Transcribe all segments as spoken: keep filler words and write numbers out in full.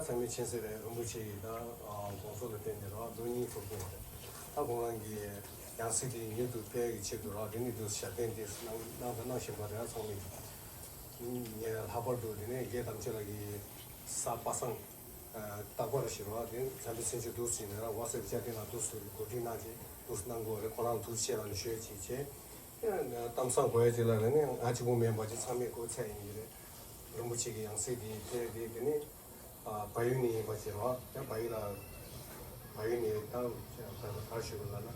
ཚང་མས་མཁྱེན་གསལ་རེད། རིན་པོ་ཆེ་ཡིས་ད་དགོངས་ཚོགས་ལ་བརྟེན་ནས་རོགས་མདོ་གཉིས་ཐོབ་ཀྱི་ཡོད་རེད། ད་ཁོང་རང་གིས་ཡང་སྲིད་དེ་མྱུར་དུ་སྤེལ་གྱི་ཆེད་དུ་རོགས་དེ་ནི་དུ་ཞབས་བརྟན་དེ་གནང་གནང་དང་གནང་བཞིན་པ་རེད། ཚང་མས་ངས་ལྷག་པར་དུ་དེ་ནས་རྒྱལ་དམ་ཆོས་ལགས་ཀྱིས་གཟའ་པ་སངས་རྟག་པར་ཞིག་རོགས་དེ་འཛམ་བུ་ཚན་ཆུ་འདུག་ཟིན་ནས་ར་ཝ་སེབ་བཅའ་དེ་ན་འདུག་སུ་གོ་སྒྲིག་གནང་བྱས་འདུག་གནང་དགོས་རེད། ཁོ་རང་འདུག་བྱས་ལ་ནི་ཞུས་བྱས་བྱས། གཏམ་བཟང་གོ་ཡ་ཅིག་ལ་རེ་ནས་ང་གཅིག་པུ་མིན་པ་ཅིག་ཚང་མས་གོ་ཚད་ཡིན་གྱི་རེད། རིན་པོ་ཆེ་གི་ཡང་སྲིད་དེ་ཕེབས་དེ་དེ་ནི་བལ་ཡུལ་ནས་ཡིན་པ་ཅིག་རོགས་ཡང་བལ་ཡུལ་ལ་བལ་ཡུལ་ནས་ད་གར་ཞུ་གི་ལ་ན་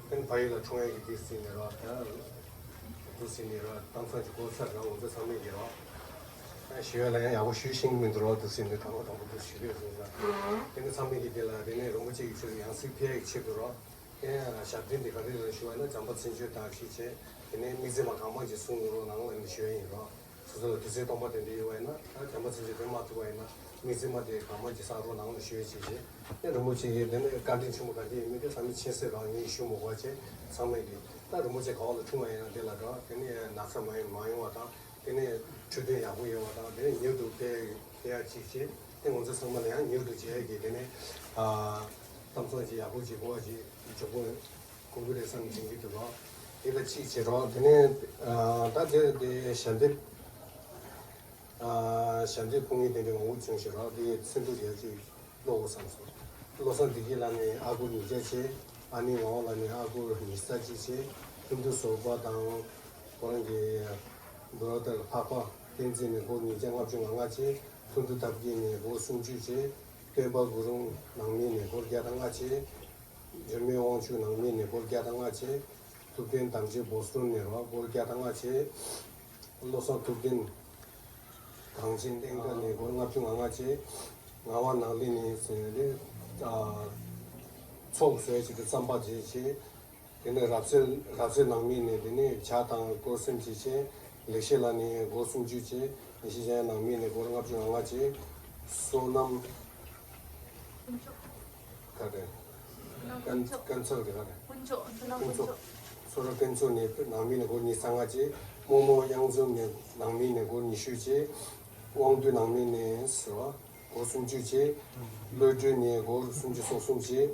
དེ་ནི་བལ་ཡུལ་ལ་འཁྲུངས་ཡ་གི་དུས་ཟིན་ནས་རོགས་ད་དུས་ཟིན་ནས་རོགས་གཏམ་བཟང་ཅིག་གོ་ཚད་རོགས་ང་ཚོ་ཚང་མས་ཀྱི་རོགས་ཞུ་ཡ་ལ་ཡང་ཡག་པོ་ཞུ་ཤེས་ཀྱི་མི་འདུག་རོགས་དུས་ཟིན་ནས་དང་པོ་དང་པོ་དུ་ཞུ་གི་ཡོད་ཟེར་ན་དེ་ནི་ཚང་མས་ཀྱི་དེ་ལ་དེ་ནས་རིན་པོ་ཆེ་གི་ཆེད་དུ་ཡང་སྲིད་ཕེབས་ཡ་གི་ཆེད་དུ་རོགས། ཡང་ཞབས་བརྟན་འདི་ག་རེ་ལ་ཞུ་བ་ན་བྱམས་པ་བརྩོན་འགྲུས་དང་ཞིག་བྱས་དེ་ནས་དམིགས་བརྩེ་མ་གང་མང་ཅིག་གསུང་རོགས་གནང་ལ་ནི་ཞུ་ཡ་ཡིན་རོགས། སོ་སོ་ལ་དུས་ཚོད་སྟོང་པ་དེ་འདྲ་ཡོད་པ་ཡིན་ན་ད་བྱམས་པ་བརྩོན་འགྲུས་དེ་མ་ཐུབ་པ་ཡིན་ན་དམིགས་བརྩེ་མ་དེ་གང་མང་ཅིག་གསུང་རོགས་གནང་ལ་ཞུ་ཡ་ཞིག་བྱས་ནས་རིན་པོ་ཆེ་གིས་དེ་ནས་བཀའ་དྲིན་ཆེན་པོ་ག་འདྲ་ཡིན་མིན་དེ་ཚང་མས་མཁྱེན་གསལ་རང་ཡིན་ཞུ་མི་དགོས་བྱས་ཚང་མས་ཀྱིས་ད་རིན་པོ་ཆེ་ག་བ་ལ་འཁྲུངས་པ་ཡིན་ན་དེ་ལ་འགྲོ་དེ་ནས་ན་ཚ་མ་ཡོང་མ་ཡོང་བ་དང་དེ་ནས་འཕྲོད་བསྟེན་ཡག་པོ་ཡོད་པ་དང་དེ་ནས་མྱུར་དུ་སྤེལ་སྤེལ་ཡ་ཅིག་བྱས་དེ་ང་ཚོ་ཚང་མ་ལ་ཡང་མྱུར་དུ་མཇལ་གྱི་དེ་ནས་ཨ་གཏམ་བཟང་ཅིག་ཡག་པོ་ཅིག་གོ་བ་ཅིག་ ཇོ་བོ་གོ་གི་རེད་བསམ་དྲན་གྱི་འདུག་རོགས། དེ་ལ་གཅིག་བྱེད་རོགས། དེ་ནས་ཨ་ད་དེ་དེ་ཞལ་འདེབས། ཨ་ཞལ་འདེབས་ཕུལ་མཁན་དེ་འདྲ་མང་པོ་བྱུང་ཞེས་རོགས། དེ་ཚིག་འབྲུ་རེ་ཅིག་ཀློག་དགོས་བསམ་སོང་། བློ་བཟང་བདེ་སྐྱིད་ལགས་ནས་ཨ་ཁུ་ཉིས་བརྒྱ་བྱས། ཨ་ནེ་ངག་དབང་ལགས་ནས་ཨ་ཁུ་ཉི་ཤུ་རྩ་གཅིག་བྱས། ལྷུན་གྲུབ་ཟུར་པ་དང་ཁོ་རང་གི་བུ་རོགས་དེ་ལ་འཕགས་པ་བསྟན་འཛིན་ནས་སྒོར་ཉིས་བརྒྱ་ལྔ་བཅུ་ང་ལྔ་བྱས། ལྷུན་གྲུབ་ཐབས་མཁས་ནས་སྒོར་སུམ་ཅུ་བྱས། སྟོན་པ་གུ་རུ་ནང་མི་ནས་སྒོར་བརྒྱ་དང་ལྔ་བྱས། འཇར་མན་དབང་ཕྱུག་ནང་མི་ནས་སྒོར་བརྒྱ་དང་ལྔ་བྱས། ཐུབ་བསྟན་དམ་ཆོས་བོ་སི་ཊོན་ནས་རོགས་སྒོར་བརྒྱ་དང་ལྔ་བྱས། བློ་བཟང་ཐུབ་བསྟན་གངས་ཅན་གླིང་ག་ནས་སྒོར་ལྔ་བཅུ་ང་ལྔ་བྱས། ངག་དབང་ནང་བསྟན་ནས་ཟེར་ནས་ཨ་ཚོགས་བཟོས་བྱས་ཏེ་རྩམ་པ་བྱས་བྱས། དེ་ནས་རབ་གསལ་རབ་གསལ་ནང་མི་ནས་དེ་ནས་ཇ་དང་གོས་སེམས་བྱས་བྱས། ལེགས་བཤད་ལགས་ནས་སྒོར་སུམ་ཅུ་བྱས། ཡེ་ཤེས་འཆང་ནང་མི་ནས་སྒོར་ལྔ་བཅུ་ང་ལྔ་བྱས། བསོད་ནམས། ག་རེ། ཀན་ཀན་སར་གྱི་ག་རེ། ཀུན་མཆོག་ཀུན་མཆོག་ཀུན་མཆོག་ཚོ་ར་ཀུན་མཆོག་ནས་ནང་མི་ནས་སྒོར་ཉི་ཤུ་རྩ་ལྔ་བྱས། རྨོ་མོ་གཡང་འཛོམས་ནས་ནང་མི་ནས་སྒོར་ཉི་ཤུ་བྱས། དབང་འདུས་ནང་མི་ནས་སོ་སྒོར་སུམ་ཅུ་བྱས། བློ་གྲོས་ནས་སྒོར་སུམ་ཅུ་སོ་གསུམ་བྱས།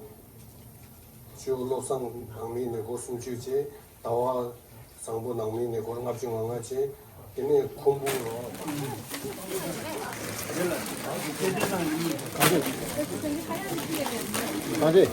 ཇོ་བློ་བཟང་ནང་མི་ནས་སྒོར་སུམ་ཅུ་བྱས། ཟླ་བ་བཟང་པོ་ནང་མི་ནས་སྒོར་ལྔ་བཅུ་ང་ལྔ་བྱས། དེ་ནས་ཁོང་བུ་རོགས། ག་རེ།